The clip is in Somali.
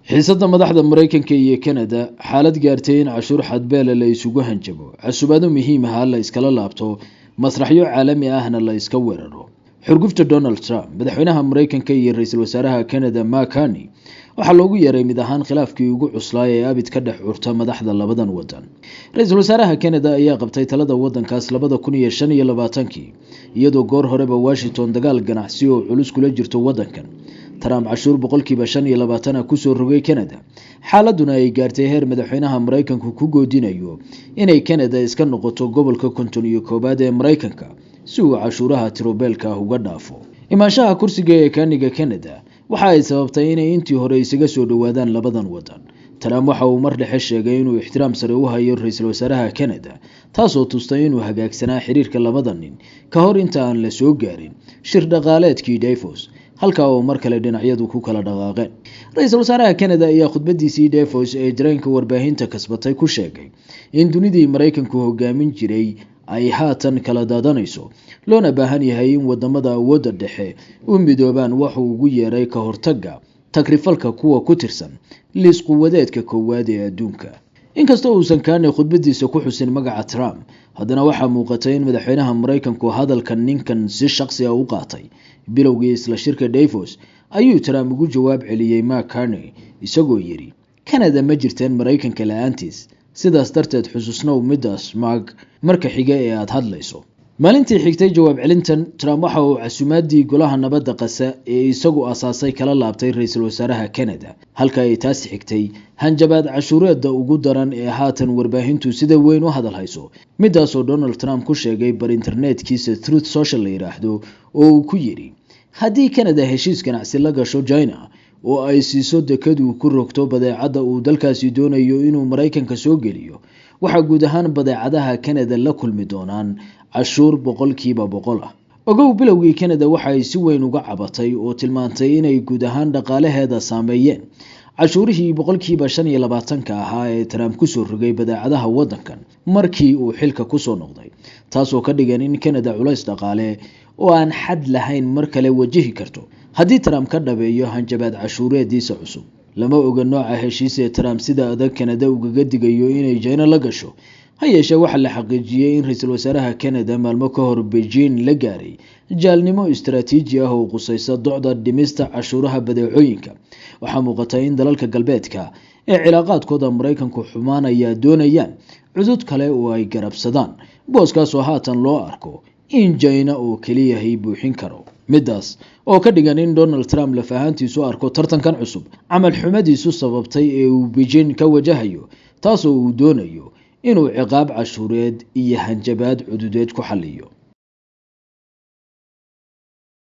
Xiisadda madaxda Maraykanka iyo Canada xaalad gaartay in cashuur xadbeele la isugu hanjabo, casubaado muhiim ahaa la iskala laabto, masraxyo caalami ahna la iska weeraro. Xurgufta Donald Trump, madaxweynaha Maraykanka, iyo ra-iisul wasaaraha Canada Mark Carney waxaa loogu yeeray mid ahaan khilaafkii ugu cuslaa ee abid ka dhex curta madaxda labadan wadan. Ra-iisul wasaaraha Canada ayaa qabtay talada wadankaas 2025-kii, iyadoo goor horeba Washington dagaal ganacsi oo culus kula jirto wadankan. Trump cashuur 25% ah kusoo rogay Canada, xaaladuna ay gaartay heer madaxweynaha Maraykanku ku goodinayo inay Canada iska noqoto gobolka 51aad ee Maraykanka si uu cashuuraha tirobeelka ah uga dhaafo. Imaanshaha kursiga ee Carney-ga Canada waxa ay sababtay inay intii hore isaga soo dhowaadaan labadan wadan. Trump waxa uu mar dhexe sheegay inuu ixtiraam sare u hayo ra-iisul wasaaraha Canada, taasoo tustay inuu hagaagsanaa xiriirka labada nin ka hor inta aan la soo gaarin shir dhaqaaleedkii Davos, halkaa oo mar kale dhinacyadu ku kala dhaqaaqeen. Ra-iisul wasaaraha Canada ayaa khudbadiisii Davos ee dareenka warbaahinta kasbatay ku sheegay in dunidii Maraykanku hogaamin jiray ay haatan kala daadanayso, loona baahan yahay in wadamada awoodda dhexe u midoobaan waxuu ugu yeeray ka hortagga takrifalka kuwa ku tirsan liis quwadeedka koowaad ee adduunka. Inkastoo uusan Carney khudbadiisa ku xusin magaca Trump, haddana waxaa muuqatay in madaxweynaha Maraykanku hadalka ninkan si shaqsi ah u qaatay. Bilowgii isla shirka Davos ayuu Trump ugu jawaab celiyey Mark Carney, isagoo yidhi: "Canada ma jirteen Maraykanka la-aantiis, sidaas darteed xusuusnow midaas, Mark, marka xiga ee aada hadlayso." Maalintii xigtay jawaab celintan, Trump waxa uu casumaadii Golaha Nabadda Qasa ee isagu asaasay kala laabtay ra-iisul wasaaraha Canada, halka ay taasi xigtay hanjabaad cashuureedda ugu daran ee haatan warbaahintu sida weyn u hadal hayso, midaasoo Donald Trump ku sheegay bar internet-kiisa Truth Social la yidhaahdo, oo uu ku yidhi haddii Canada heshiis ganacsi la gasho China oo ay siiso dekadu ku rogto badeecadda uu dalkaasi doonayo inuu Maraykanka soo geliyo, waxaa guud ahaan badeecadaha Canada la kulmi doonaan cashuur 100% ah. Ogow, bilowgii Canada waxa ay si weyn uga cabatay oo tilmaantay inay guud ahaan dhaqaalaheeda saameeyeen cashuurihii 25%-ka ahaa ee Trump kusoo rogay badeecadaha wadankan markii uu xilka kusoo noqday, taasoo ka dhigan in Canada culays dhaqaale oo aan xad lahayn mar kale wajihi karto haddii Trump ka dhabeeyo hanjabaad cashuureediisa cusub. Lama oga nooca heshiis ee Trump sida adag Canada ugaga digayo inay China la gasho. Ha yeeshee, waxaa la xaqiijiyey in ra-iisul wasaaraha Canada maalmo ka hor Beijing la gaaray jaalnimo istaraatiiji ah oo qusaysa docda dhimista cashuuraha badeecooyinka. Waxaa muuqata in dalalka galbeedka ee cilaaqaadkooda Maraykanku xumaanaya doonayaan cudud kale oo ay garabsadaan, booskaasoo haatan loo arko in China oo keliyahay buuxin karo, midaas oo ka dhigan in Donald Trump laf ahaantiisu arko tartankan cusub camal xumadiisu sababtay ee uu Beijing ka wajahayo, taasoo uu doonayo inuu ciqaab cashuureed iyo hanjabaad cududeed ku xaliyo.